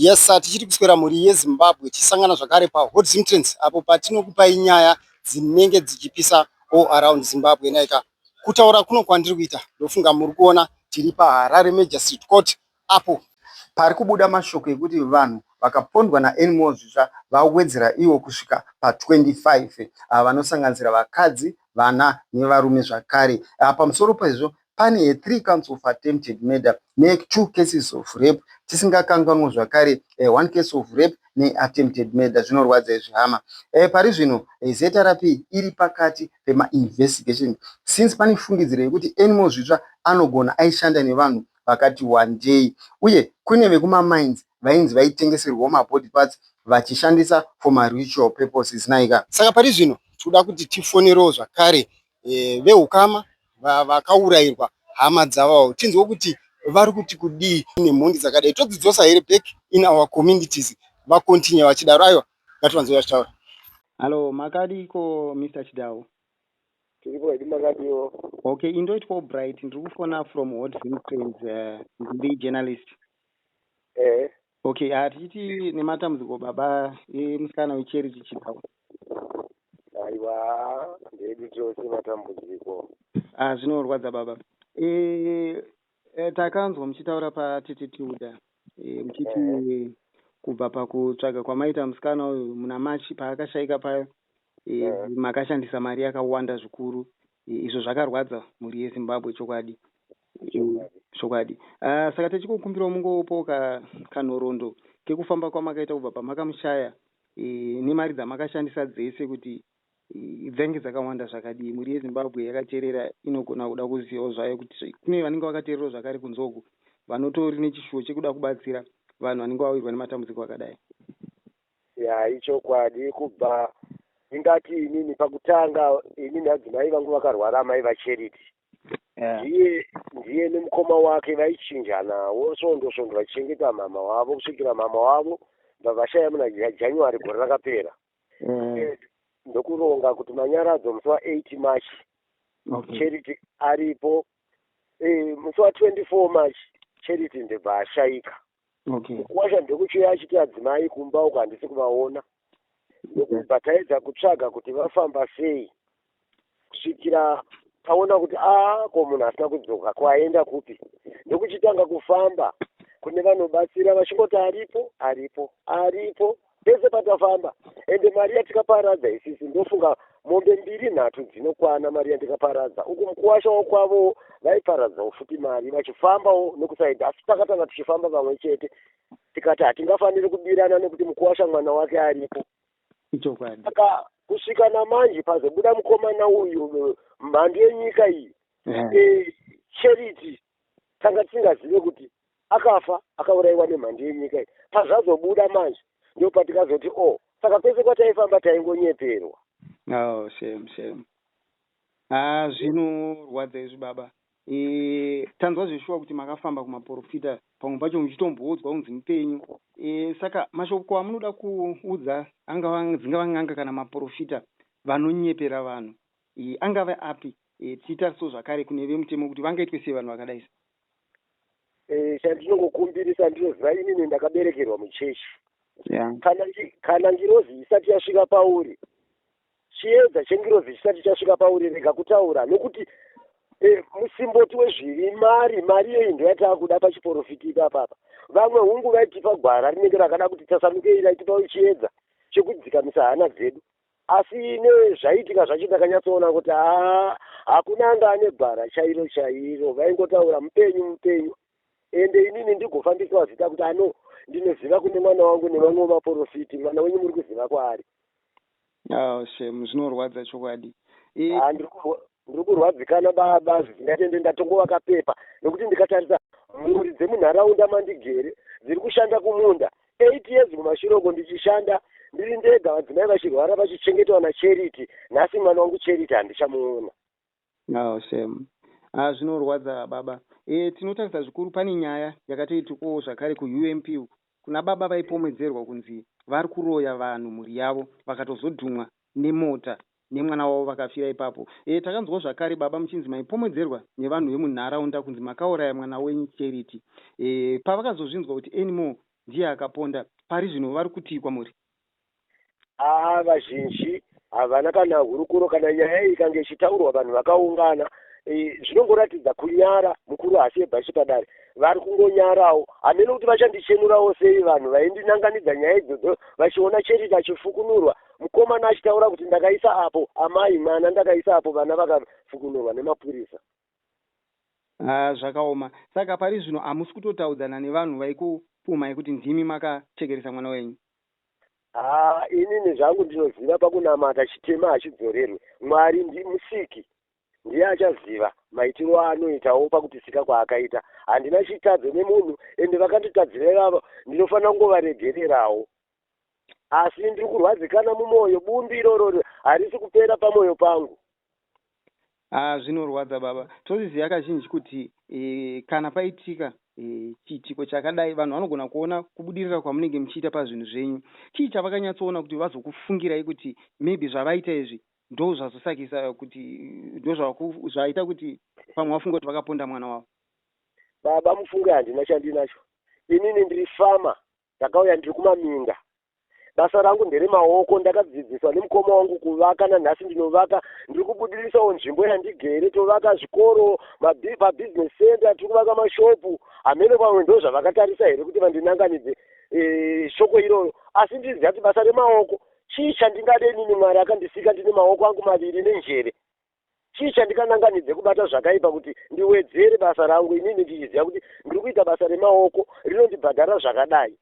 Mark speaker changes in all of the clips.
Speaker 1: Yes, tichiri kuswera mhuri yeZimbabwe, tichisangana zvakare paHot Zim Trends, apo patinokupai nyaya dzinenge dzichipisa all around Zimbabwe. Naika kutaura kuno kwandiri kuita, ndofunga muri kuona tiri paHarare Magistrate Court, apo pari kubuda mashoko ekuti vanhu vakapondwa naAnymore Zvitsva vawedzera ivo kusvika pa25, vanosanganisira vakadzi, vana nevarume zvakare. Pamusoro pezvo pane 3 counts of attempted murder ne2 cases of rape, tisingakanganwi zvakare 1 case of rape neattempted murder. Zvinorwadza izvi, hama. Pari zvino ZRP iri pakati pemainvestigation, since pane fungidziro yekuti Anymore Zvitsva anogona aishanda nevanhu vakati wandei, uye kune vekumamines vainzi vaitengeserwawo mabody parts vachishandisa for maritual purposes. Naika saka pari zvino tinoda kuti tifonerewo zvakare veukama vakaurayirwa hama dzavawo, tinzwe kuti vari kuti kudii nemhondi dzakadai. Todzidzosa here back in our communities? Vacontinue vachidaro. Aiwa, ngativanzwe vachitaura.
Speaker 2: Hallo, makadiko, Mr Chidau?
Speaker 3: Tiripo hedu, makadiwo?
Speaker 2: Okay, indoitwa Bright, ndiri kufona from Hot Zim Trends, ndiri journalist. Okay, tichiti nematambudziko, baba emusikana weCharity Chidau.
Speaker 3: Aiwa, ndedu tose matambudziko.
Speaker 2: Zvinorwadza, baba. Takanzwa muchitaura paTete Tilda, muchiti kubva pakutsvaga kwamaita musikana uyu muna March paakashayika payo, makashandisa mari yakawanda zvikuru. Izvo zvakarwadza mhuri yeZimbabwe chokwadi. Chokwadi. Saka tichikukumbirawo mungopawo kanhoroondo kekufamba kwamakaita kubva pamakamushaya, nemari dzamakashandisa dzese, kuti dzainge dzakawanda zvakadii. Mhuri yeZimbabwe yakateerera inogona kuda kuzivawo zvayo kuti kune vanenge vakateererawo zvakare kunze uku, vanotori nechishuwo chekuda kubatsira vanhu vanenge vawirwa nematambudziko akadai.
Speaker 3: Ya, ichokwadi. Kubva ndingati inini pakutanga, inini adzimai vangu vakarwara, amai vaCharity, ndiye nemukoma wake vaichinjanawo svondo svondo vachichengeta mama wavo kusvikira mama wavo vashaya muna January gore rakapera. Ndokuronga kuti manyaradzo musi wa8 March, Charity aripo. Musi wa24 March Charity ndebva ashayika. Mukuwasha ndekuchiuya achiti adzimai kumba uko handisi kuvaona. Ndokubva taedza kutsvaga kuti vafamba sei, kusvikira taona kuti a ko munhu asina kudzoka, kwaenda kupi? Ndokuchitanga kufamba kune vanobatsira, vachingoti aripo, aripo, aripo pese patafamba. Ende mari yatikaparadza isisi, ndofunga mombe mbiri nhatu dzinokwana mari yandikaparadza. Uku mukuwasha wakwavo vaiparadzawo futi mari vachifambawo nekusaidi, asi takatanga tichifamba pamwe chete, tikati hatingafaniri kubirana nekuti mukuwasha mwana wake aripo. Saka kusvika namanje pazobuda mukomana uyu, mhandu yenyika iyi, Charity tanga tisingazive kuti akafa akaurayiwa nemhandu yenyika iyi. Pazvazobuda manje ndo patikazoti o oh, saka kwese kwataifamba taingonyeperwa.
Speaker 2: Oh, shame, shame. Ah, zvinorwadza izvi, baba. Tanzwa zveshuwa kuti makafamba kumaprofita, pamwe pacho muchitomboudzwa kunzi mupenyu. Saka mashoko amunoda kuudza, angava dzingava n'anga kana maprofita vanonyepera vanhu, angave api? Tichitarisawo zvakare kune vemutemo kuti vangaitwe sei vanhu vakadai?
Speaker 3: Chandinongokumbirisa, ndinoziva inini ndakaberekerwa muchechi. Kana ngirozi isati yasvika pauri, chiedza chengirozi chisati chasvika pauri, rega kutaura, nokuti musimboti wezvivi mari. Mari iyoyi ndo yataakuda pachiprofiti ipapapa. Vamwe hungu vaitipa gwara rinenge rakada kuti tasanukei, raitipa chiedza chekudzikamisa hana dzedu, asi nezvaitika zvacho ndakanyatsoona kuti haa, hakuna anga ane gwara chairo chairo. Vaingotaura mupenyu, mupenyu. Ende inini ndigofambiswa zita kuti ano ndinoziva kune mwana wangu nevamwe vaprofiti, mwana wenyu muri kuziva kwaari.
Speaker 2: Oh, shame, zvinorwadza chokwadi.
Speaker 3: Ah, ndiri kurwadzikana, baba, zvisingatende. Ndatongova kapepa nekuti ndikatarisa mhuri dzemunharaunda mandigere dziri kushanda kumunda, 8 years kumashure uko ndichishanda ndiri ndega, vadzimai vachirwara vachichengetwa naCharity. Nhasi mwana wangu Charity handichamuona.
Speaker 2: Oh, shame. Ah, zvinorwadza, baba. Tinotarisa zvikuru pane nyaya yakatoitikawo zvakare kuUMP uku, kuna baba vaipomedzerwa kunzi vari kuroya vanhu, mhuri yavo vakatozodhumwa nemota nemwana wavo vakafira ipapo. Takanzwawo zvakare, baba, muchinzi maipomedzerwa nevanhu vemunharaunda kunzi makauraya mwana wenyu Charity. Pavakazozvinzwa kuti Anymore ndiye akaponda. Pari zvino vari kutii kwamuri?
Speaker 3: Aa, vazhinji havana kana hurukuro. Kana nyaya iyi ikange ichitaurwa vanhu vakaungana, zvinongoratidza kunyara. Mukuru haasi bhachi padare, vari kungonyarawo. Hamene kuti vachandichenurawo sei vanhu vaindinanganidza nyaya idzodzo, vachiona Charity achifukunurwa, mukomana achitaura kuti ndakaisa apo amai mwana, ndakaisa apo vana vakafukunurwa nemapurisa.
Speaker 2: Ah, zvakaoma. Saka pari zvino hamusi kutotaudzana nevanhu vaikupumhai kuti ndimi makachekeresa mwana wenyu?
Speaker 3: Haa, inini zvangu ndinoziva pakunamata chitema hachidzorerwe. Mwari ndimusiki, ndiye achaziva maitiro aanoitawo pakutisika kwaakaita. Handina chitadzo nemunhu, ende vakanditadzira ivavo ndinofanira kungovaregererawo, asi ndiri kurwadzikana mumwoyo. Bundu iroro harisi kupera pamwoyo pangu.
Speaker 2: Ah, zvinorwadza baba. Tozviziva kazhinji kuti kana paitika chiitiko chakadai, vanhu vanogona kuona kubudirira kwamunenge muchiita pazvinhu zvenyu. Chii chavakanyatsoona kuti vazokufungirai kuti maybe zvavaita izvi ndo zvazosakisa kuti ndo zvaita kuti pamwe vafunge kuti vakaponda mwana wavo?
Speaker 3: Baba, mufunge, handina chandinacho inini. Ndiri farmer, ndakauya ndiri kumaminda. Basa rangu nderemaoko, ndakadzidziswa nemukoma wangu kuvaka. Nanhasi ndinovaka, ndiri kubudirisawo nzvimbo yandigere. Tovaka zvikoro, pabusiness center, tiri kuvaka mashopu. Hamene pamwe ndo zvavakatarisa here kuti vandinanganidze shoko iroro, asi ndiziva kuti basa remaoko, chii chandingade inini? Mwari akandisika ndine maoko angu maviri nenjere. Chii chandingananganidze kubata zvakaipa kuti ndiwedzere basa rangu, inini ndichiziva kuti ndiri kuita basa remaoko rinondibhadhara zvakadai?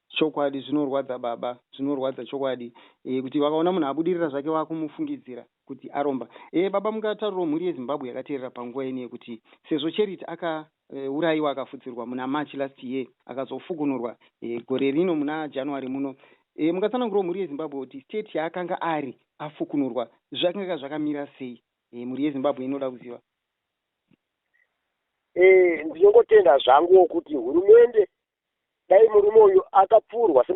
Speaker 2: Chokwadi zvinorwadza baba, zvinorwadza chokwadi, kuti vakaona munhu abudirira zvake vakumufungidzira kuti aromba. Baba, mungataurirawo mhuri yeZimbabwe yakateerera panguva ino yekuti sezvo Charity akaurayiwa, akafutsirwa muna March last year, akazofukunurwa gore rino muna January muno, mungatsanangurawo mhuri yeZimbabwe kuti state yaakanga ari afukunurwa zvakanga zvakamira sei? Mhuri yeZimbabwe inoda kuziva.
Speaker 3: Ndinongotenda zvanguwo kuti hurumende, dai murume uyu akapfurwa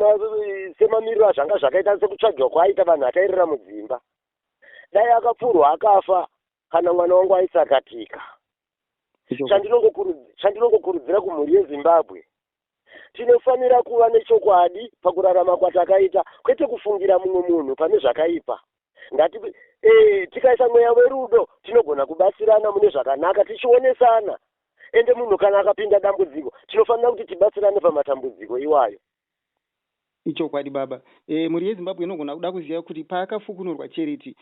Speaker 3: semamiriro azvanga zvakaita, sekutsvagiwa kwaaita vanhu atairira mudzimba, dai akapfurwa akafa, kana mwana wangu aisakatika. Chandinongokurudzira kumhuri yeZimbabwe, tinofanira kuva nechokwadi pakurarama kwatakaita, kwete kufungira mumwe munhu pane zvakaipa. Ngati tikaisa mweya werudo, tinogona kubatsirana mune zvakanaka, tichionesana. Ende munhu kana akapinda dambudziko, tinofanira kuti tibatsirane pamatambudziko iwayo.
Speaker 2: Ichokwadi baba. Mhuri yeZimbabwe inogona kuda kuziva kuti paakafukunurwa Charity,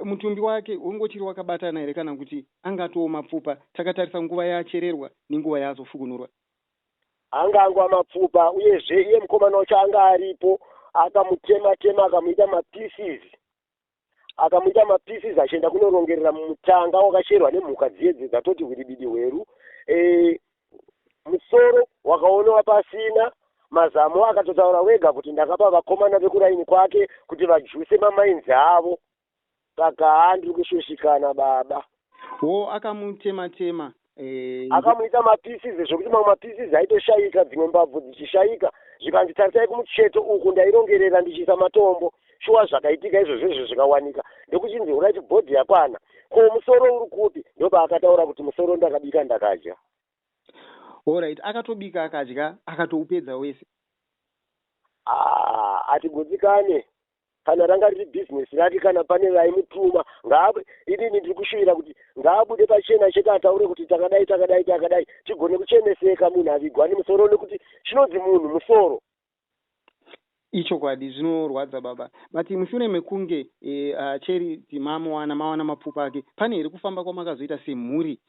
Speaker 2: mutumbi wake ungochiri wakabatana here, kana kuti angatooma mapfupa, takatarisa nguva yaachererwa nenguva yaazofukunurwa?
Speaker 3: Anga angwa mapfupa. Uyezve iye mukomana wacho anga aripo, akamutema tema, akamuita mapieces, akamuita mapieces, achienda kunorongerera mumutanga wakacherwa nemhuka dziyedzi dzatoti hwiribidi hweru. Musoro wakaonewa pasina mazamo. Akatotaura wega kuti ndakapa vakomana vekuraini kwake kuti vajuse mamainzi avo. Saka handiri kushushikana baba.
Speaker 2: Wo akamutema tema?
Speaker 3: Akamuita mapieces zvokuti mamwe mapieces aitoshayika, dzimwe mbabvu dzichishayika. Zvikanzi tarisai kumucheto uku, ndairongerera ndichiisa matombo. Shuwa zvakaitika izvozvo izvo zvikawanika, ndokuchinzi alright, body yakwana, ko musoro uri kupi? Ndopaakataura kuti musoro ndakabika ndakadya.
Speaker 2: Alright, akatobika akadya, akatoupedza wese?
Speaker 3: Ah, atigutsikane. Kana ranga riri bhizinesi rake, kana pane vaimutuma, inini ndiri kushuvira kuti ngaabude pachena chete, ataure kuti takadai, takadai, takadai, tigone kucheneseka. Munhu avigwa nemusoro, nekuti chinonzi munhu musoro.
Speaker 2: Ichokwadi, zvinorwadza baba. But mushure mekunge Charity mamuwana, mawana mapfupa ake, pane here kufamba kwamakazoita semhuri?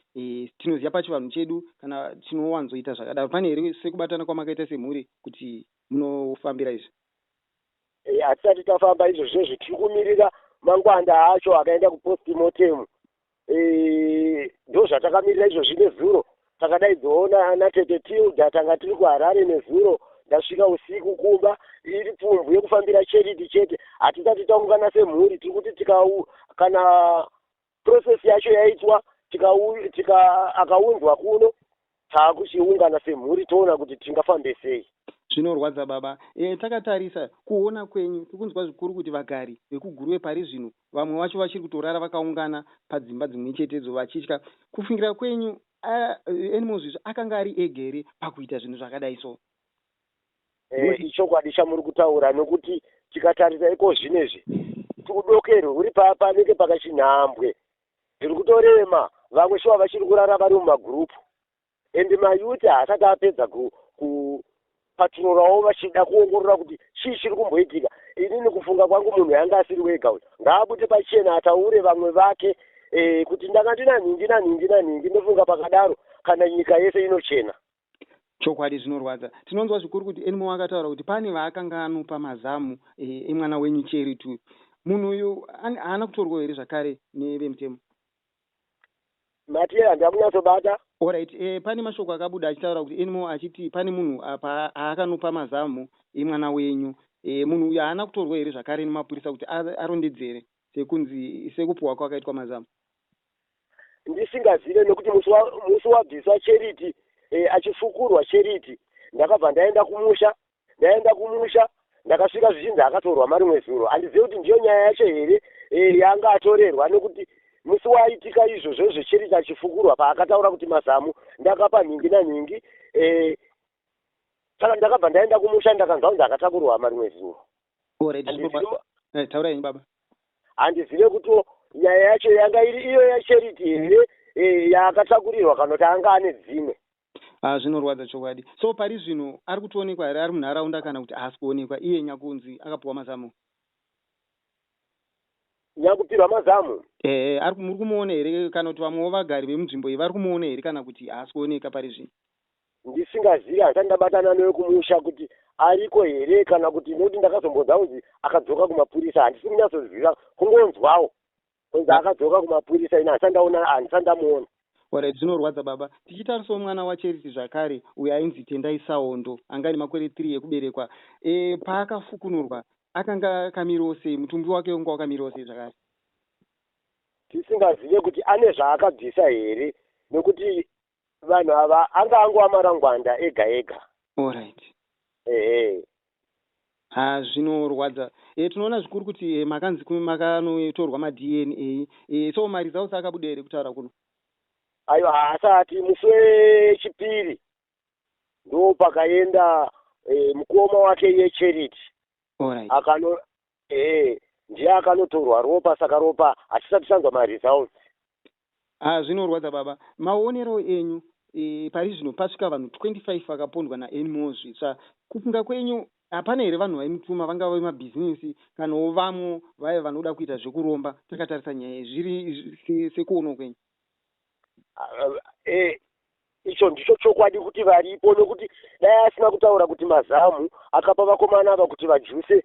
Speaker 2: Tinoziva pachivanhu chedu kana tinowanzoita zvakadaro. Pane here sekubatana kwamakaita semhuri kuti munofambira izvi?
Speaker 3: Hatisati tafamba izvozvo. Tiri kumirira mangwanda acho akaenda kupostmortem. Ndo zvatakamirira izvozvi. Nezuro takadaidzoona natete Tilda, tanga tiri kuHarare nezuro, ndasvika usiku kumba. Iri pfumvu yekufambira Charity chete. Hatisati taungana semhuri. Tiri kuti kana process yacho yaitwa, akaunzwa kuno, taakuchiungana semhuri, toona kuti tingafambe sei.
Speaker 2: Zvinorwadza baba. Takatarisa kuona kwenyu, tikunzwa zvikuru kuti vagari vekuGuruve pari zvino vamwe vacho vachiri kutorara vakaungana padzimba dzimwe chetedzo vachitya. Kufungira kwenyu, Anymore Zvizvo akanga ari ega here pakuita zvinhu zvakadai so?
Speaker 3: Ichokwadi chamuri kutaura, nokuti tikatarisa iko zvinezvi udokero huri panenge pakachinhambwe zviri kutorema. Vamwe shuwa vachiri kurara vari mumagurupu, and mayouth haasati apedza kupatrorawo vachida kuongorora kuti chii chiri kumboitika. Inini kufunga kwangu, munhu yanga asiri wega uyu, ngaabude pachena ataure vamwe vake kuti ndanga ndina nhingi nanhingi nanhingi. Ndofunga pakadaro kana nyika yese inochena.
Speaker 2: Chokwadi, zvinorwadza. Tinonzwa zvikuru kuti Anymore akataura kuti pane vaakanga anopa mazamu emwana wenyu Charity. Munhu uyu haana kutorwawo here zvakare nevemutemo?
Speaker 3: Mati handina kunyatsobata.
Speaker 2: Alright, pane mashoko akabuda achitaura kuti Anymore achiti pane munhu apa aakanopa mazamu emwana wenyu. Munhu uyu haana kutorwa here zvakare nemapurisa kuti arondedzere sekunzi sekupuhwa kwakaitwa mazamu?
Speaker 3: Ndisingazive, nekuti musi wabviswa Charity, achifukurwa Charity, ndakabva ndaenda kumusha. Ndaenda kumusha, ndakasvika zvichinzi akatorwa marimwe zuro. Handizivi kuti ndiyo nyaya yacho here yanga atorerwa, nekuti musi waitika izvozvo zveCharity achifukurwa, paakataura kuti mazamu ndakapa nhingi nanhingi, saka ndakabva ndaenda kumusha, ndakanzwa kunzi akatakurwa marimwe zuro.
Speaker 2: Alright, taurai henyu, baba.
Speaker 3: Handizive kuti nyaya yacho yanga iri iyo yaCharity here yaakatakurirwa, kana kuti anga ane dzimwe.
Speaker 2: Ah, zvinorwadza chokwadi. So pari zvino ari kutoonekwa here ari munharaunda, kana kuti haasi kuonekwa iye nyakunzi akapuwa mazamu?
Speaker 3: Nyakupirwa mazamu?
Speaker 2: Ehe, muri kumuona here, kana kuti vamwewo vagari vemunzvimbo iyi vari kumuona here, kana kuti haasi kuoneka pari zvino?
Speaker 3: Ndisingazivi, handisati ndabatana newekumusha kuti ariko here kana kuti, nokuti ndakazombonzwa kunzi akadzoka kumapurisa. Handisi kunyatsoziva, kungonzwawo kunzi akadzoka kumapurisa. Ini handisati ndaona, handisati ndamuona.
Speaker 2: Alright, zvinorwadza, baba. Tichitarisawo mwana waCharity zvakare, uyo ainzi Tendai Saondo, anga ane makore 3 ekuberekwa, paakafukunurwa akanga akamirawo sei? Mutumbi wake wanga wakamirawo sei zvakare?
Speaker 3: Tisingazive kuti ane zvaakabvisa here, nekuti vanhu ava anga angova marangwanda ega ega.
Speaker 2: Alright.
Speaker 3: Ehe.
Speaker 2: Ha, zvinorwadza. Tinoona zvikuru kuti makanzi makanotorwa maDNA. So maresults akabuda here kutaura kuno?
Speaker 3: Aiwa, haasati. Musi wechipiri ndo pakaenda mukoma wake yeCharity. Akano ndiye akanotorwa ropa, saka ropa hatisati tanzwa maresults.
Speaker 2: Ha, zvinorwadza, baba. Maonero enyu, pari zvino pasvika vanhu 25 vakapondwa naAnymore Zvitsva. Kufunga kwenyu, hapana here vanhu vaimutuma, vangava vemabhizinesi kanawo vamwe vaya vanoda kuita zvekuromba? Takatarisa nyaya iyi, zviri sekuonawo kwenyu?
Speaker 3: Icho ndicho chokwadi kuti varipo, nokuti dai asina kutaura kuti mazamu akapa vakomana ava kuti vajuse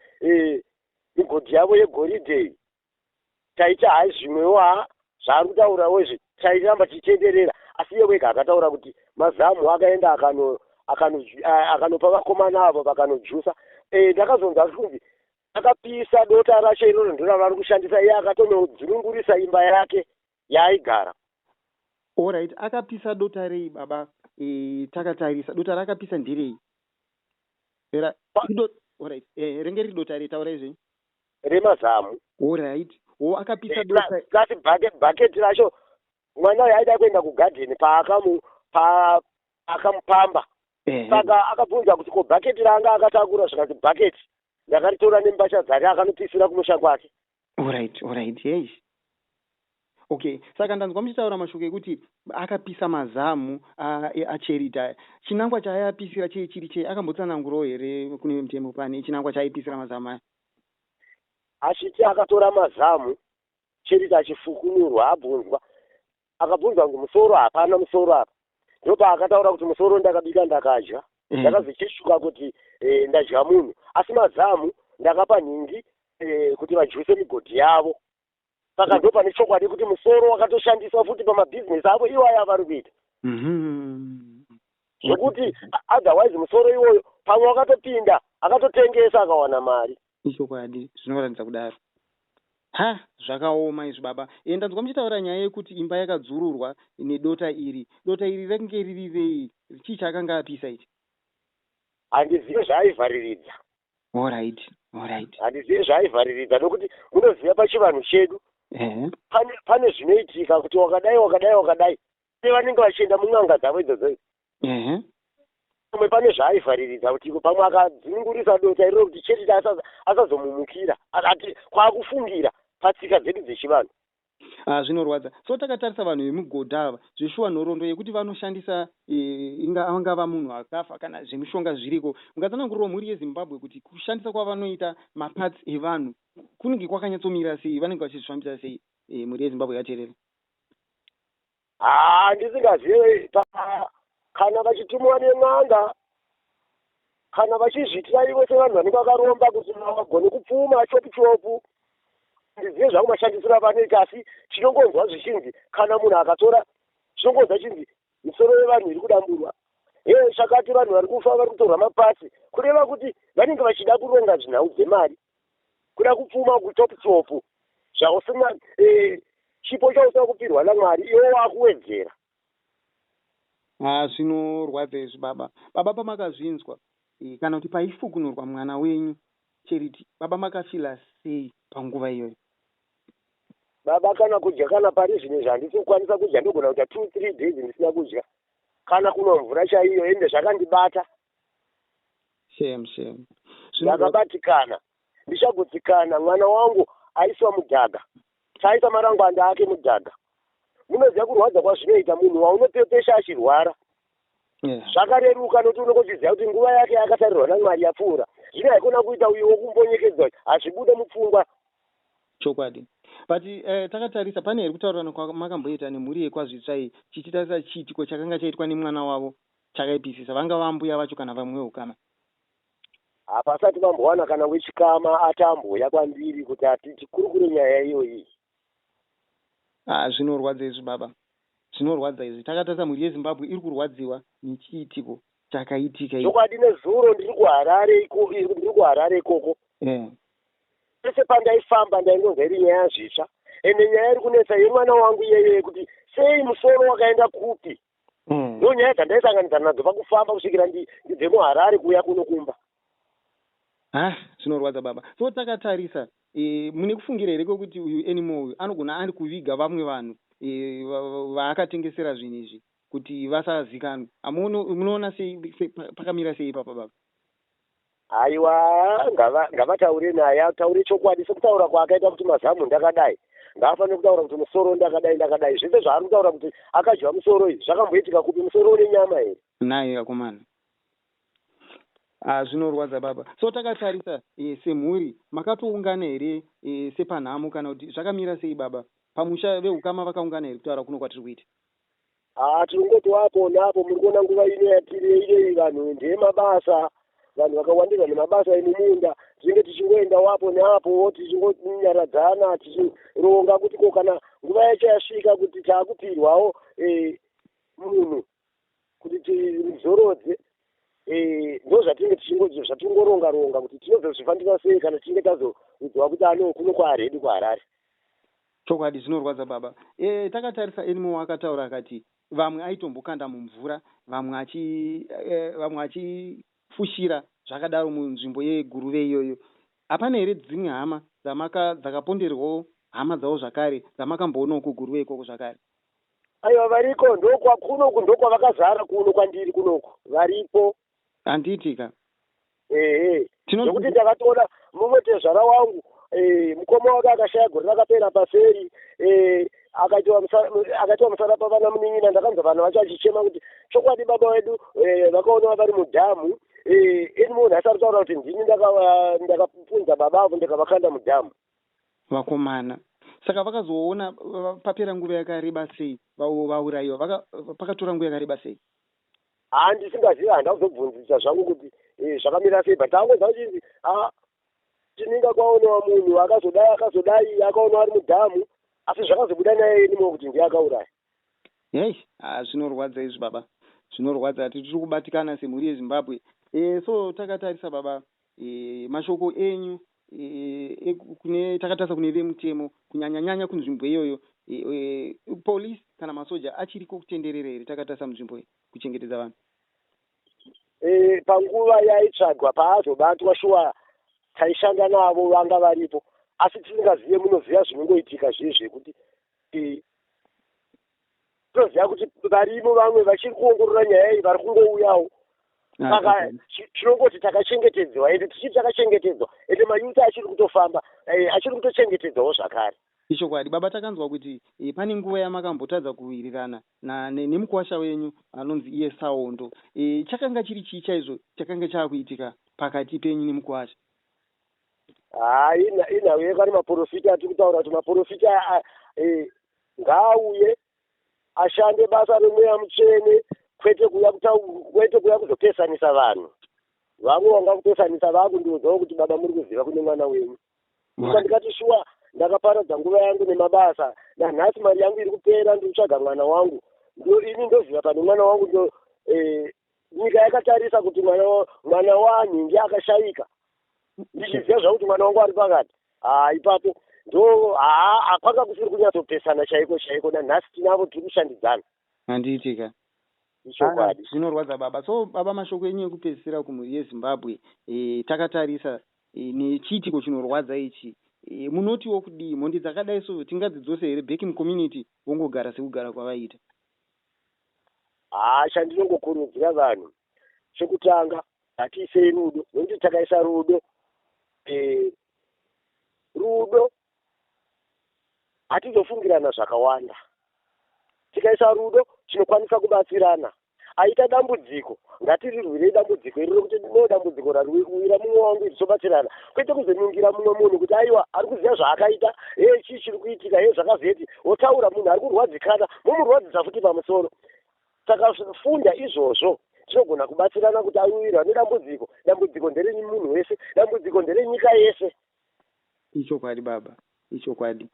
Speaker 3: migodhi yavo yegoridhe, taita hai zvimwewo. Ha, zvaari kutaurawo izvi tairamba tichitenderera, asi iye wega akataura kuti mazamu akaenda akanopa vakomana avo vakanojusa. Ndakazonzwa kunzi akapisa dota racho iroro, ndiro ravari kushandisa. Iye akatonodzurungurisa imba yake yaaigara.
Speaker 2: Alright, akapisa dota rei, baba? Takatarisa dota raakapisa nderei? Alright, renge riri dota rei? Taurai zvenyu.
Speaker 3: Remazamu.
Speaker 2: Alright, o akapisa dota.
Speaker 3: Plus bhaketi racho. Mwana uyu aida kuenda kugadheni paakamupamba, saka akabvunza kuti ko bhaketi raanga akatakura, zvikanzi bhaketi ndakaritora nembatya dzake, akanopisira kumusha kwake.
Speaker 2: Alright, yes, okay. Saka ndanzwa muchitaura mashoko ekuti akapisa mazamu aCharity aya. Chinangwa chaaiapisira chii chiri chei? Akambotsanangurawo here kune mutemo pane chinangwa chaaipisira mazamu aya?
Speaker 3: Achiti akatora mazamu Charity achifukunurwa, abvunzwa, akabvunzwa kuti musoro hapana, musoro apa, ndopaakataura kuti musoro ndakabika ndakadya. Ndakazocheshuka kuti ndadya munhu, asi mazamu ndakapa nhingi kuti vajuse migodhi yavo. Saka ndo pane chokwadi kuti musoro wakatoshandiswa futi pamabhizinesi avo iwayo avari kuita, zvokuti otherwise musoro iwoyo pamwe wakatopinda akatotengesa akawana mari.
Speaker 2: Ichokwadi, zvinoratidza kudaro. Ha, zvakaoma izvi, baba. Ndanzwa muchitaura nyaya yekuti imba yakadzururwa nedota iri. Dota iri rakange riri rei? Chii chaakanga apisa ichi?
Speaker 3: Handizive zvaaivhariridza.
Speaker 2: Alright.
Speaker 3: Handizive zvaaivhariridza, nokuti munoziva pachivanhu chedu pane zvinoitika kuti wakadai, wakadai, wakadai, vanenge vachienda mun'anga dzavo idzodzo idzi. Pamwe pane zvaaivhariridza kuti pamwe akadzinungurisa dota iroro kuti Charity asazomumukira, ati kwakufungira patsika dzedu dzechivanhu.
Speaker 2: Ah, zvinorwadza. So takatarisa vanhu vemugodhi ava, zveshuwa nhoroondo yekuti vanoshandisa angava munhu akafa kana zvemishonga zviriko. Ungatsanangurirawo mhuri yeZimbabwe kuti kushandisa kwavanoita maparts evanhu kunenge kwakanyatsomira sei, vanenge vachizvifambisa sei? Mhuri yeZimbabwe yateerera.
Speaker 3: Haa, ndisingazive kana vachitumwa nen'anga kana vachizviitira ivo sevanhu vanenge vakaromba kuti vagone kupfuma chopu chopu. Ndizive zvangu mashandisiro avanoita, asi tinongonzwa zvichinzi kana munhu akatora, tinongonzwa chinzi misoro yevanhu iri kudamburwa, e chakati, vanhu vari kufa, vari kutorwa maparts, kureva kuti vanenge vachida kuronga zvinhau dzemari, kuda kupfuma kuchopu chopu, zvausina chipo chausina kupirwa naMwari, iwe wakuwedzera.
Speaker 2: Ah, zvinorwadza izvi, baba. Baba, pamakazvinzwa kana kuti paifukunurwa mwana wenyu Charity, baba, makafeela sei panguva iyoyo?
Speaker 3: Baba, kana kudya, kana pari zvino izvi handisi kukwanisa kudya. Ndogona kuita 2-3 days ndisina kudya kana kunwa mvura chaiyo, ende zvakandibata.
Speaker 2: Shame, shame.
Speaker 3: Ndakabatikana, ndichagutsikana. Mwana wangu aiswa mudhaga, taisa marangwanda ake mudhaga. Munoziva kurwadza kwazvinoita munhu waunopepesha achirwara? Zvakareruka nokuti unongochiziva kuti nguva yake yakatarirwa naMwari yapfuura. Zvino haikona kuita uyo wokumbonyekedzwa, hazvibude mupfungwa.
Speaker 2: Chokwadi. But takatarisa, pane here kutaurirana kwamakamboita nemhuri yekwaZvitsva chichitarisa chiitiko chakanga chaitwa nemwana wavo chakaipisisa, vanga vambuya vacho kana vamwe veukama?
Speaker 3: Hapasati vambowana kana wechikama atamboya kwandiri kuti ati tikurukure nyaya iyoyi.
Speaker 2: Ah, zvinorwadza izvi, baba, zvinorwadza izvi. Takatarisa, mhuri yeZimbabwe iri kurwadziwa nechiitiko chakaitika
Speaker 3: ichi. Chokwadi, nezuro ndiri kuHarare, ndiri kuHarare ikoko. Pese pandaifamba ndaingonzwa iri nyaya Zvitsva, ende nyaya iri kunetsa yemwana wangu iyeye, yekuti sei musoro wakaenda kupi. Ndo nyaya dzandaisanganidzana nadzo pakufamba kusvikira ndibve muHarare kuuya kuno kumba.
Speaker 2: Ah, zvinorwadza, baba. So takatarisa, mune kufungira here kwekuti uyu Anymore uyu anogona ari kuviga vamwe vanhu vaakatengesera zvinhu izvi kuti vasazikanwe? Munoona sei, pakamira sei ipapa, baba?
Speaker 3: Aiwa, ngavataure naye, ataure chokwadi sekutaura kwaakaita kuti mazamu ndakadai. Ngaafanire kutaura kuti musoro ndakadai, ndakadai. Zvese zvaari kutaura kuti akadya musoro izvi zvakamboitika kupi? Musoro une nyama here?
Speaker 2: Naye akomana. Ah, zvinorwadza, baba. So takatarisa, semhuri makatoungana here sepanhamo, kana kuti zvakamira sei, baba? Pamusha veukama vakaungana here kutaura kuno kwatiri kuita?
Speaker 3: Haa, tirongoti wapo napo. Muri kuona nguva ino yatiri inei, vanhu ndeyemabasa, vanhu vakawandirwa nemabasa emumunda. Tinenge tichingoenda wapo neapo, tichingonyaradzana, tichironga kuti ko kana nguva yacho yasvika kuti taakupirwawo munhu kuti tizorodze, ndo zvatinenge zvatingoronga ronga kuti tinozozvifambisa sei kana tichinge tazoudzwa kuti ano kuno kwaready kuHarare.
Speaker 2: Chokwadi, zvinorwadza, baba. Takatarisa, Anymore akataura akati vamwe aitombokanda mumvura, vamwe achifushira zvakadaro munzvimbo yeGuruve iyoyo. Hapana here dzimwe hama dzakaponderwawo hama dzavo zvakare dzamakamboonawo kuGuruve ikoko zvakare?
Speaker 3: Aiwa, variko. Ndokwa kunoku, ndokwavakazara kuno kwandiri kunoku, varipo.
Speaker 2: Handiti ka?
Speaker 3: Ehe, nekuti ndakatoona mumwe tezvara wangu, mukoma wake akashaya gore rakapera paseri, akaitwa musara pavana munin'ina. Ndakanzwa vana vacho achichema kuti chokwadi baba vedu vakaonwa vari mudhamu. Ini munhu asari kutaura kuti ndini ndakapunza baba avo ndikavakanda mudhamu.
Speaker 2: Vakomana, saka vakazoona papera nguva yakareba sei vaurayiwa? Pakatora nguva yakareba sei?
Speaker 3: Haa, ndisingazivi, handina kuzobvunzisa zvangu kuti zvakamira sei, but tangonzwa kuchinzi a tininga kwaonewa munhu akazodai, akazodai, akaonwa ari mudhamu, asi zvakazobuda naye Anymore kuti ndiye akauraya.
Speaker 2: Hei, ha, zvinorwadza izvi, baba, zvinorwadza. Tiri kubatikana semhuri yeZimbabwe. So takatarisa, baba, mashoko enyu kune, takatarisa kune vemutemo, kunyanyanyanya kunzvimbo iyoyo, polisi kana masoja achiriko kutenderera here, takatarisa munzvimbo iyi, kuchengetedza vanhu?
Speaker 3: Panguva yaitsvagwa paazobatwa, shuwa taishanda navo, vanga varipo, asi tisingazive. Munoziva zvinongoitika zviye zvekuti toziva kuti varimo, vamwe vachiri kuongorora nyaya iyi, vari kungouyawo. Saka tinongoti takachengetedzwa, ende tichiti takachengetedzwa, ende mayouth achiri kutofamba, achiri kutochengetedzwawo zvakare.
Speaker 2: Ichokwadi baba, takanzwa kuti pane nguva yamakambotadza kuwirirana nemukuwasha wenyu anonzi iye Saondo. Chakanga chiri chii chaizvo chakanga chaakuitika pakati penyu nemukuwasha?
Speaker 3: Haa, inhau yekari maprofita atiri kutaura kuti maprofita ngaauye ashande basa remweya mutsvene, kwete kuuya kuzopesanisa vanhu. Vamwe vanga kupesanisa vakundiudzawo kuti baba, muri kuziva kune mwana wenyu. Saka ndikati shuwa ndakaparadza nguva yangu nemabasa, nanhasi mari yangu iri kupera, ndiri kutsvaga mwana wangu. Ini ndoziva pane mwana wangu. Ndo nyika yakatarisa kuti mwana wanhingi akashayika, ndichiziva zvakuti mwana wangu ari pakati. Haa, ipapo ndo haa, kwanga kusiri kunyatsopesana chaiko chaiko. Nanhasi tinavo, tiri kushandidzana.
Speaker 2: Handiitika.
Speaker 3: Ichokwadi.
Speaker 2: Zvinorwadza baba. So baba, mashoko enyu ekupedzisira kumhuri yeZimbabwe, takatarisa nechiitiko chinorwadza ichi, munotiwo kudii? Mhondi dzakadai so tingadzidzose here back mucommunity, vongogara sekugara kwavaita?
Speaker 3: Haa, chandinongokurudzira vanhu chekutanga, ngatiisei rudo, nekuti takaisa rudo, rudo hatizofungirana zvakawanda. Tikaisa rudo tinokwanisa kubatsirana. Aita dambudziko, ngatirirwirei dambudziko iri, rekuti no, dambudziko rariwira mumwe wangu iri, tobatsirana, kwete kuzonungira mumwe munhu kuti aiwa, ari kuziva zvaakaita, he, chii chiri kuitika, he, zvakazeti, wotaura munhu ari kurwadzikana, mumurwadzisa futi pamusoro. Takafunda izvozvo, tinogona kubatsirana kuti awirwa nedambudziko, dambudziko nderemunhu wese, dambudziko nderenyika yese.
Speaker 2: Ichokwadi baba, ichokwadi.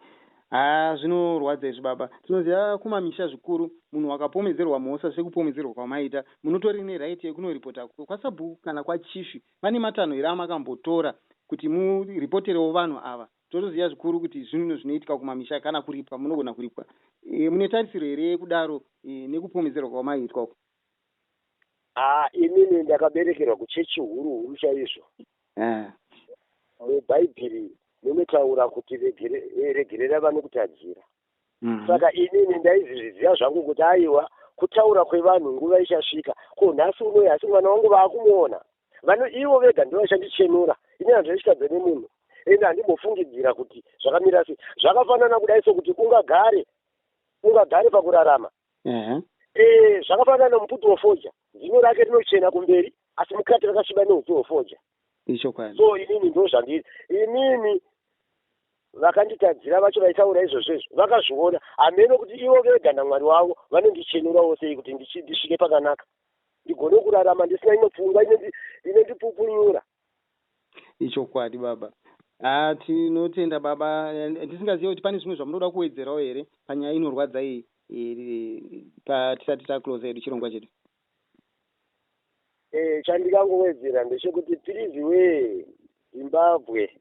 Speaker 2: Haa, zvinorwadza izvi baba. Tinoziva kumamisha zvikuru, munhu wakapomedzerwa mhosva sekupomedzerwa kwamaita, munotori neright yekunoripota kwasabhuku kana kwachief. Pane matanho here amakambotora kuti muripoterewo vanhu ava? Totoziva zvikuru kuti zvinhu zvinoitika kumamisha, kana kuripwa munogona kuripwa. Mune tarisiro here yekudaro, nekupomedzerwa kwamaitwa uku?
Speaker 3: Haa, inini ndakaberekerwa kuchechi huru huru chaizvo. Mubhaibheri munotaura kuti regerera vanokutadzira. Saka inini ndaizviziva zvangu kuti aiwa, kutaura kwevanhu, nguva ichasvika. Ko nhasi unoyi asi mwana wangu vaakumuona, vano ivo vega ndo vachandichenura. Ini handinochitadza nemunhu, ende handimbofungidzira kuti zvakamira sei. Zvakafanana kudai sokuti ungagare pakurarama. Zvakafanana nomuputi wefodya, zino rake rinochena kumberi, asi mukati rakasviba neutsi hwefodya.
Speaker 2: Ichokwadi.
Speaker 3: So inini ndo zvandiri. Inini vakanditadzira vacho vaitaura izvozvo izvo vakazviona hameno kuti ivo vega naMwari wavo vanondichenurawo sei kuti ndisvike pakanaka, ndigone kurarama ndisina imwe pfungwa inondipupunyura.
Speaker 2: Ichokwadi baba. Ha, tinotenda baba. Ndisingazivi kuti pane zvimwe zvamunoda kuwedzerawo here panyaya inorwadza iyi, patisati taclose yedu chirongwa chedu.
Speaker 3: Chandingangowedzera ndechekuti please we Zimbabwe,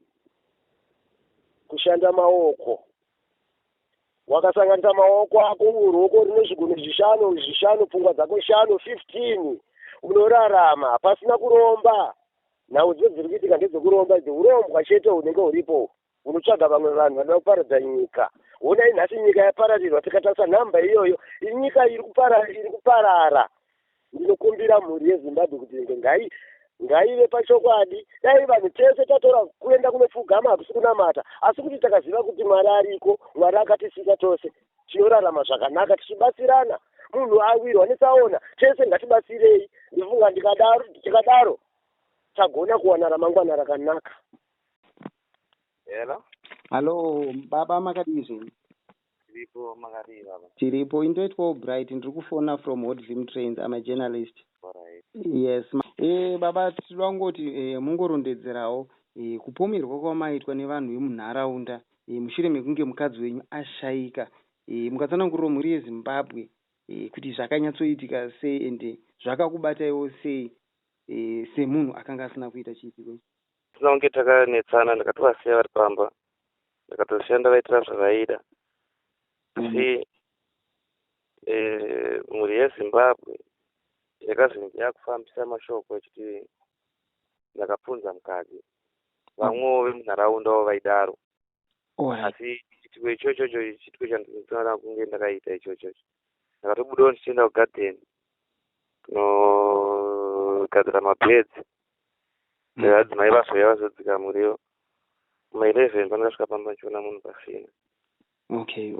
Speaker 3: kushanda maoko, wakasanganisa maoko ako, ruoko rine zvigunwe zvishanu zvishanu, pfungwa dzako shanu, 15, unorarama pasina kuromba. Nhau dzo dziri kuitika ndedzekuromba idzi, urombwa chete hunenge huripo, unotsvaga vamwe vanhu vanoda kuparadza nyika. Honai nhasi nyika yapararirwa. Tikatarisa nhamba iyoyo, inyika iri kuparara. Ndinokumbira mhuri yeZimbabwe kuti nge ngaive pachokwadi. Dai vanhu tese tatora kuenda kunopfugama, hakusi kunamata, asi kuti takaziva kuti Mwari ariko, Mwari akatisika tose, tinorarama zvakanaka tichibatsirana. Munhu awirwa netsaona, tese ngatibatsirei. Ndifunga ndikadaro, tikadaro tagona kuwana ramangwana rakanaka.
Speaker 4: Hello.
Speaker 2: Hallo baba, makadii zvenyu?
Speaker 4: Tiripo, makadii baba?
Speaker 2: Tiripo. Indoitwawo Bright, ndiri kufona from Hot Zim Trains. I'm a journalist.
Speaker 4: Alright.
Speaker 2: Yes, baba, tinoda kungoti mungorondedzerawo kupomerwa kwamaitwa nevanhu vemunharaunda, mushure mekunge mukadzi wenyu ashayika, mukatsanangurirawo mhuri yeZimbabwe kuti zvakanyatsoitika sei, ende zvakakubataiwo sei, semunhu akanga asina kuita chiitiko ichi.
Speaker 4: Tisina kunge takanetsana, ndakatovasiya vari pamba, ndakatosiya ndavaitira zvavaida. Asi mhuri yeZimbabwe yakazenge yakufambisa mashoko echiti ndakapunza mukadzi. Vamwewo vemunharaundawo vaidaro. Asi chiitiko ichochocho chiitiko chandinofanira kunge ndakaita ichochocho. Ndakatobudawo ndichienda kugadheni. Ndikagadzira mabhedzi. Vadzimai vazouya vazodzika muriwo. Ma11 pandakasvika pamba ndichiona munhu pasina.
Speaker 2: Okay.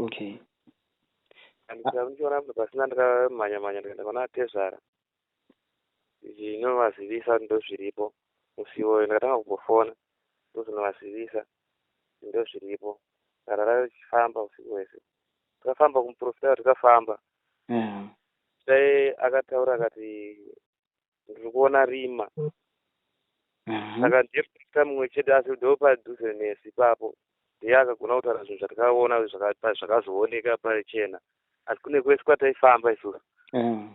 Speaker 4: Ndichiona munhu pasina, ndakamhanya mhanya ndikaenda kuna tezvara ndichinovazivisa kuti ndozviripo. Musi iwoyo ndakatanga kumbofona, ndozonovazivisa kuti ndozviripo. Ndarara richifamba usiku hwese. Takafamba kumuprofita, tikafamba. Dai akataura akati ndiri kuona rima. Saka ndiye muprofita mumwe chete, asi ndo padhuze nesu ipapo ndiye akagona kutaura zvinhu zvatakaona zvakazooneka pachena. Asi kune kwese kwataifamba isusu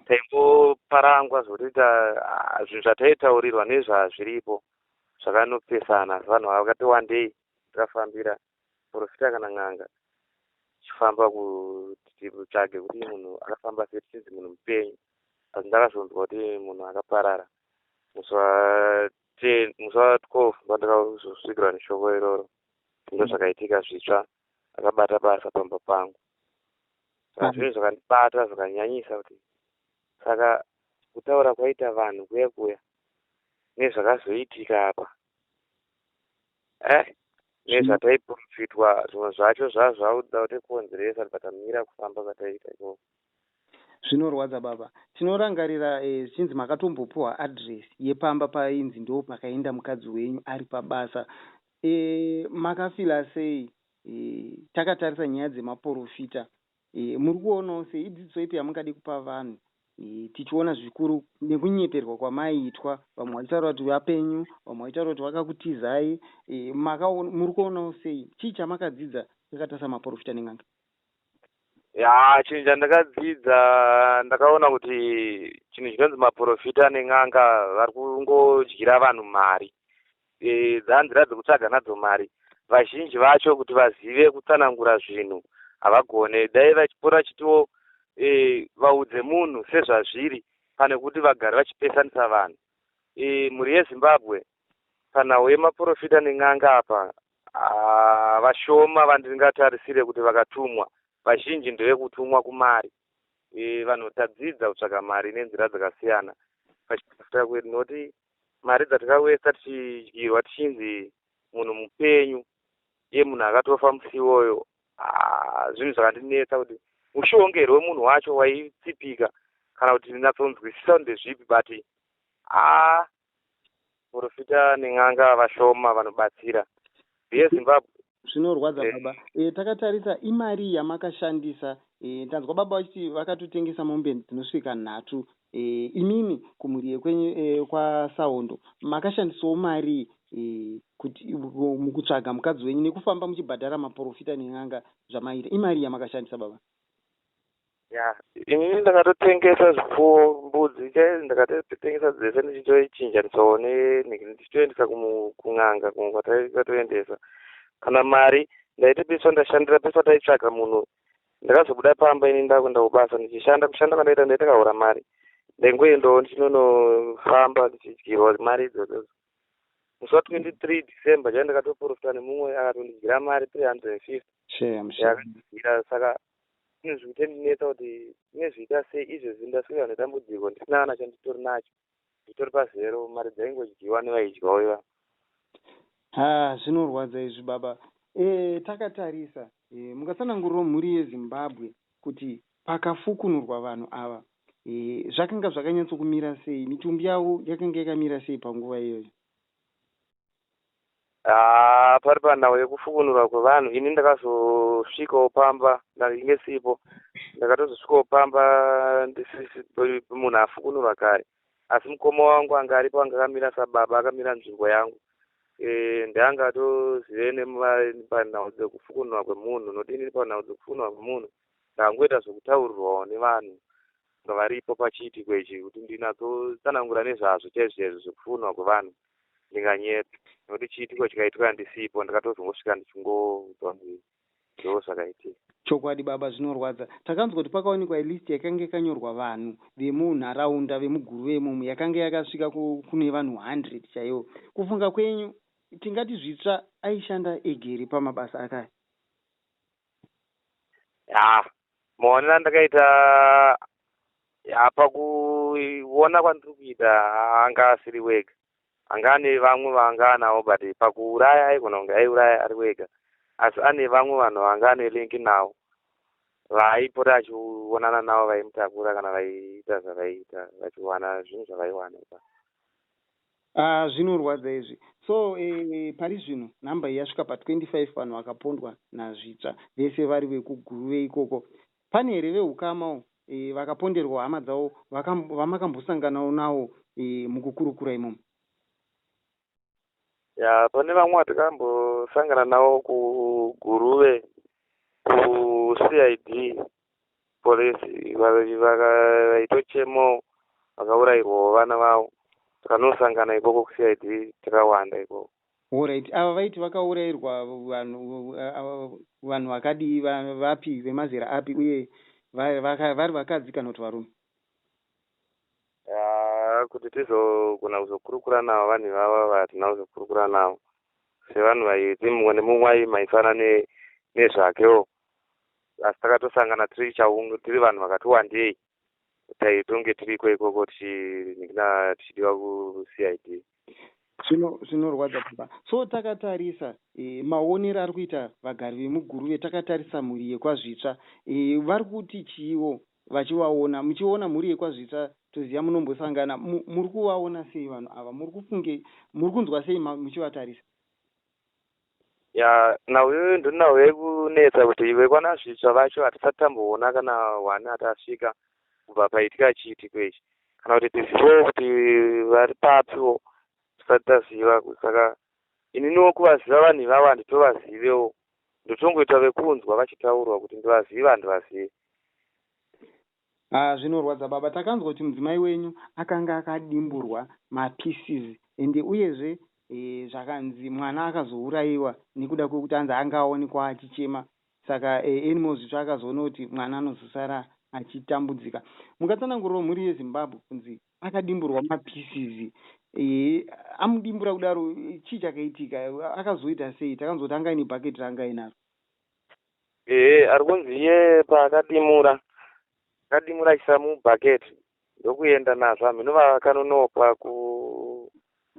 Speaker 4: taimboparangwa zvokuita zvinhu zvataitaurirwa nezvazviripo zvakanopesana. Asi vanhu vakati wandei takafambira profita kana n'anga, tichifamba kuti titsvage kuti munhu akafamba sei, tichinzi munhu mupenyu. Asi ndakazonzwa kuti munhu akaparara musi wa10, musi wa12 pandakazosvikirwa neshoko iroro. Ndo zvakaitika zvitsva, akabata basa pamba pangu. Saka zvinhu zvakandibata zvakanyanyisa kuti saka kutaura kwaita vanhu kuya kuya nezvakazoitika apa, nezvataiprofitwa, zvimwe zvacho zvazvakuda kutikonzeresa tikatamira kufamba kwataiita ikoko.
Speaker 2: Zvinorwadza baba. Tinorangarira zvichinzi makatombopiwa address yepamba painzi ndo pakaenda mukadzi wenyu ari pabasa. Makafila sei? Takatarisa nyaya dzemaprofita, muri kuonawo sei? Idzidziso ipi yamungade kupa vanhu, tichiona zvikuru nekunyeperwa kwamaiitwa, vamwe vachitaura kuti vapenyu, vamwe vachitaura kuti vakakutizai? Muri kuonawo sei? Chii chamakadzidza takatarisa maprofita nen'anga?
Speaker 4: Ya, chinhu chandakadzidza, ndakaona kuti chinhu chinonzi maprofita nen'anga vari kungodyira vanhu mari. Dzanzira dzekutsvaga nadzo mari. Vazhinji vacho kuti vazive kutsanangura zvinhu havagone. Dai vachipora vachitiwo vaudze munhu sezvazviri, pane kuti vagare vachipesanisa vanhu. Mhuri yeZimbabwe, panhau yemaprofita nen'anga apa, vashoma vandingatarisire kuti vakatumwa. Vazhinji ndevekutumwa kumari. Vanhu tadzidza kutsvaga mari nenzira dzakasiyana pachiprofita kwedu, nokuti mari dzatakawesta tichidyirwa tichinzi munhu mupenyu, iye munhu akatofa musi iwoyo, zvinhu zvakandinetsa kuti mushongerwe munhu wacho waitsipika kana kuti ndinyatsonzwisisa kuti ndezvipi. But profita nen'anga vashoma vanobatsira yeZimbabwe.
Speaker 2: Zvinorwadza baba. Takatarisa imari yamakashandisa, ndanzwa baba vachiti vakatotengesa mombe dzinosvika 3. Imimi kumhuri yekwenyu kwaSahondo makashandisawo mari kuti mukutsvaga mukadzi wenyu nekufamba muchibhadhara maprofita nen'anga zvamaita, imari yamakashandisa baba?
Speaker 4: Ya, inini ndakatotengesa zvipfuwo, mbudzi chaidzo ndakatotengesa dzese, ndichitoichinjanisawo ndichitoendesa kun'anga kumwe kwataitoendesa. Kana mari ndaitopeswa ndashandira peswa taitsvaga munhu. Ndakazobuda pamba ini ndakuenda kubasa ndichishanda. Kushanda kwandaita, ndaita kahora mari, ndaingoendawo ndichinonofamba ndichidyirwa mari idzodzo. Musi wa23 December chai ndakatoprofita nemumwe akatondidyira mari 350
Speaker 2: Shame, shame.
Speaker 4: Yakandidyira. Saka zvinhu zvekutondinetsa kuti inezviita sei izvezvi ndaswera nedambudziko ndisina kana chanditori nacho, nditori pazero, mari dzaingodyiwa nevaidyawo ivavo.
Speaker 2: Ha, zvinorwadza izvi baba. Takatarisa, mungatsanangurirawo mhuri yeZimbabwe kuti pakafukunurwa vanhu ava, zvakanga zvakanyatsokumira sei? Mitumbi yavo yakanga yakamira sei panguva iyoyo?
Speaker 4: Ah, pari panhau yekufukunurwa kwevanhu, ini ndakazosvikawo pamba ndainge sipo. Ndakatozosvikawo pamba munhu afukunurwa kare, asi mukoma wangu anga aripo, anga akamira sababa, akamira nzvimbo yangu. Ndanga atozive panhau dzekufukunurwa kwemunhu, nokuti inini panhau dzekufukunurwa kwemunhu ndangoita zvekutaurirwawo nevanhu varipo pachiitiko ichi. Kuti ndinatsotsanangura nezvazvo chaizvo chaizvo zvekufukunurwa kwevanhu, ndinganyepa, nokuti chiitiko chikaitika ndisipo. Ndakatozongosvika ndichingoudzwa kuti ndo zvakaitika.
Speaker 2: Chokwadi baba, zvinorwadza. Takanzwa kuti pakawanikwa list yakanga yakanyorwa vanhu vemunharaunda vemuGuruve imomo, yakanga yakasvika kune vanhu 100 chaivo. Kufunga kwenyu, tingati Zvitsva aishanda egere pamabasa akaya?
Speaker 4: Ya, maonero andakaita, ya, paku Pakuona kwandiri kuita anga asiri wega, anga ane vamwe vaanga anawo, but pakuuraya aigona kunge aiuraya ari wega, asi ane vamwe vanhu vanga ane link navo vaaipota achionana navo, vaimutakura kana vaiita zvavaiita, vachiwana zvinhu zvavaiwana ipapo.
Speaker 2: Ah, zvinorwadza izvi. So pari zvino nhamba iyi yasvika pa25, vanhu vakapondwa naZvitsva vese vari vekuGuruve ikoko. Pane here veukamawo vakaponderwa hama dzavo vamakambosanganawo nawo mukukurukura imomo?
Speaker 4: Ya, pane vamwe vatakambosangana navo kuGuruve kuCID police, vaitochemawo vakaurayirwawo vana vavo. Takanosangana ikoko kuCID, takawanda ikoko.
Speaker 2: Alright, ava vaiti vakaurayirwa vanhu vakadii, vapi, vemazera api, uye vari vakadzi kana kuti varume?
Speaker 4: Ya, kuti tizogona kuzokurukura navo vanhu ivava, vatina kuzokurukura navo sevanhu vaiti mumwe nemumwe aimaisana nezvakewo, asi takatosangana tiri chaungu, tiri vanhu vakati wandei, taitonge tiriko ikoko tichidiwa kuCID.
Speaker 2: Zvinorwadza baba. So takatarisa maonero ari kuita vagari vemuGuruve, takatarisa mhuri yekwaZvitsva, vari kuti chiiwo vachivaona, muchiona mhuri yekwaZvitsva, toziva munombosangana, muri kuvaona sei vanhu ava? Muri kufunge, muri kunzwa sei muchivatarisa?
Speaker 4: Ya, nhau iyoyo ndonhau yekunetsa kuti vekwana Zvitsva vacho hatisati tamboona kana one atasvika kubva paitika chiitiko ichi, kana kuti tizivewo kuti vari papiwo, tisati taziva. Saka ininiwo kuvaziva vanhu ivavo handitovazivewo, ndotongoita vekunzwa vachitaurwa kuti ndivaziva, handivazivi.
Speaker 2: Ah, zvinorwadza baba. Takanzwa kuti mudzimai wenyu akanga akadimburwa mapieces, ende uyezve zvakanzi mwana akazourayiwa nekuda kwekuti anzi anga aonekwa achichema, saka Anymore Zvitsva akazoona kuti mwana anozosara achitambudzika. Mungatsanangurirawo mhuri yeZimbabwe kunzi akadimburwa mapieces, amudimbura kudaro, chii chakaitika? Akazoita sei? Takanzwa kuti anga aine bhaketi raanga ainaro.
Speaker 4: Ehe, ari kunzi iye paakadimura, akadimura achiisa mubhaketi, ndokuenda nazvo hamhino vakanonopa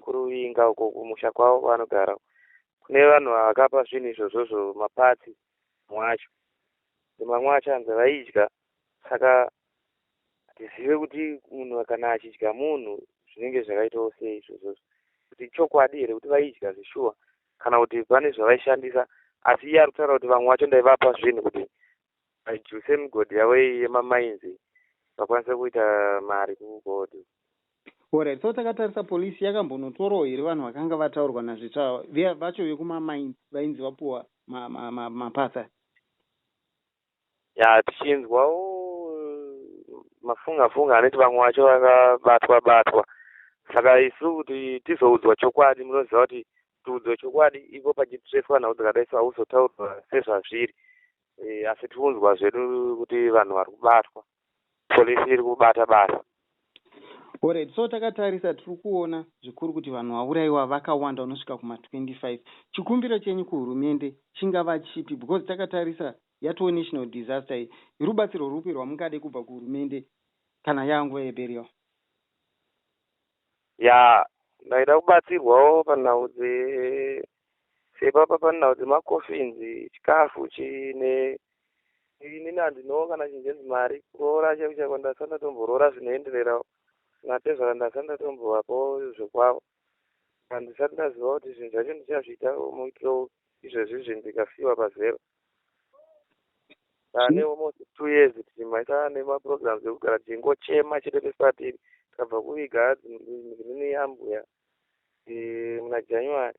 Speaker 4: kuRuvinga uko kumusha kwavo kwavanogara, kune vanhu vakapa zvinhu izvozvozvo, maparts mwacho, mamwe acho anzi vaidya. Saka hatizive kuti munhu kana achidya munhu zvinenge zvakaitawo sei izvozvozvo, kuti chokwadi here kuti vaidya zveshuwa kana kuti pane zvavaishandisa. Asi iye ari kutaura kuti vamwe vacho ndaivapa zvinhu kuti vajuse migodhi yavo iyi yemamines, vakwanise kuita mari kugold.
Speaker 2: Alright, so takatarisa, polisi yakambonotorawo here vanhu vakanga vataurwa naZvitsva vacho vekumamines vainzi vapuwa maparts?
Speaker 4: Ya, tichinzwawo mafunga funga anoti vamwe vacho vakabatwa batwa. Saka isu kuti tizoudzwa chokwadi, munoziva kuti tiudzwe chokwadi ipo pachitreswa nhau dzakadai so hauzotaurwa sezvazviri. Asi tiunzwa zvedu kuti vanhu vari kubatwa, polisi iri kubata basa.
Speaker 2: Alright, so takatarisa, tiri kuona zvikuru kuti vanhu vaurayiwa vakawanda, vanosvika kuma25. Chikumbiro chenyu kuhurumende chingava chipi? Because takatarisa yatoo national disaster iyi. Rubatsiro rupi rwamungade kubva kuhurumende kana yanguva yeburial?
Speaker 4: Ya, ndaida kubatsirwawo panhau dze sepapa, panhau dzemacoffins, chikafu chine. Inini handinowo kana chinjenzi mari, kuroora chaiko chaiko ndasati ndatomboroora zvinoendererawo natezvara, ndasati ndatombovapawo zvekwavo. Handisati ndaziva kuti zvinhu zvacho ndichazviita muitiro izvezvi, zvinhu ndikasiyiwa pazero. Taane almost 2 years tichimhaisa nemaprograms ekugara tichingochema chete pesatiri. Takabva kuviga nini yambuya muna January.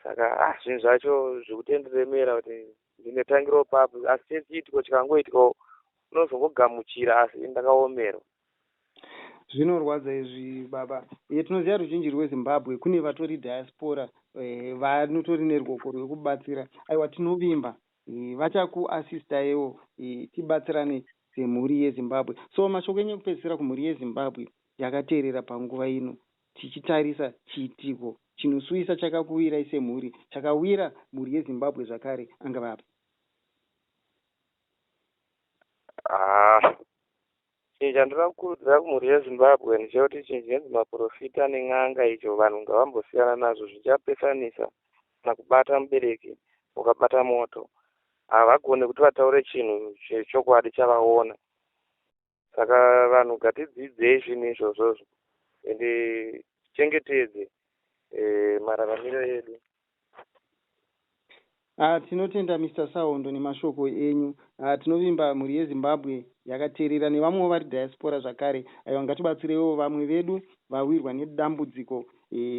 Speaker 4: Saka zvinhu zvacho zvekutendiremera kuti ndinotangirawo papo, asi chechiitiko chikangoitikawo unozongogamuchira, asi ndakaomerwa.
Speaker 2: Zvinorwadza izvi baba. Tinoziva ruzhinji rweZimbabwe, kune vatori diaspora, vanotori neruoko rwekubatsira. Aiwa, tinovimba vachakuasistaiwo, tibatsirane semhuri yeZimbabwe. So mashoko enyu ekupedzisira kumhuri yeZimbabwe yakateerera panguva ino, tichitarisa chiitiko chinosuwisa chakakuwirai semhuri, chakawira mhuri yeZimbabwe zvakare, angava api?
Speaker 4: Ah, Chinhu chandinoda kukurudzira kumhuri yeZimbabwe ndechekuti chinhu chinonzi maporofita nen'anga icho, vanhu ngavambosiyana nazvo. Zvichapesanisa kana kubata mubereki ukabata moto. Havagoni kuti vataure chinhu chechokwadi chavaona. Saka vanhu ngatidzidzei zvinhu izvozvozvo, ende tichengetedze mararamiro edu.
Speaker 2: Tinotenda, Mr Sahondo, nemashoko enyu. Tinovimba mhuri yeZimbabwe yakateerera nevamwewo vari diaspora zvakare. Aiwa, ngatibatsireiwo vamwe vedu vawirwa nedambudziko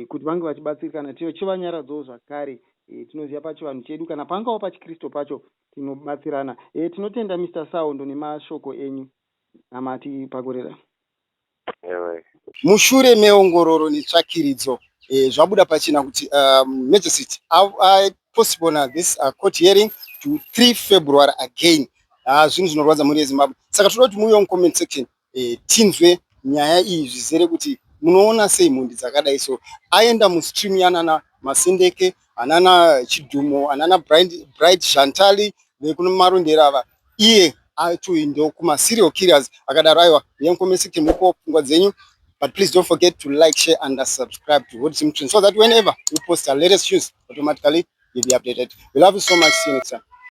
Speaker 2: kuti vange vachibatsirikana, tichivanyaradzawo zvakare. Tinoziva pachivanhu chedu kana pangawo pachikristu pacho tinobatsirana. Tinotenda, Mr Sahondo, nemashoko enyu amati pakurira.
Speaker 4: Ewe.
Speaker 1: Mushure meongororo netsvakiridzo, zvabuda pachena kuti magistrate postpone this court hearing to 3 February again. Zvinhu zvinorwadza, mhuri yeZimbabwe. Saka toda kuti muuye mucomment section, tinzwe nyaya iyi zvizere, kuti munoona sei mhondi dzakadai. So aenda mustream yanana Masendeke, anana Chidhumo, anana Bright Shantali vekuMarondera ava. Iye atoendawo kumaserial killers akadaro. Aiwa, uye mucomment section mupowo pfungwa dzenyu, but please don't forget to like, share and subscribe to Hot Zim, so that whenever we post our latest news, automatically you'll be updated. We love you so much. See you next time.